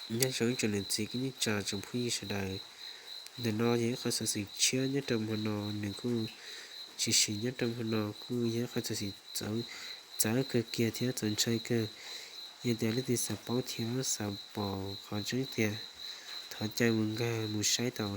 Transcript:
Nyob zoo ib tsoom niam txiv kwv tij neej tsa tsoom phooj ywg sawv daws, ntawm no yog ib qho xov xwm tshiab nyob rau hmo no, nws kuj tshwm sim nyob rau hmo no, kuj yog ib qho xov xwm txawv kawg kiag thiab txaus ntshai kawg. Yog tias leej twg xav paub thiab xav pom qhov tseeb tiag, thov caw mus nkag mus saib tau.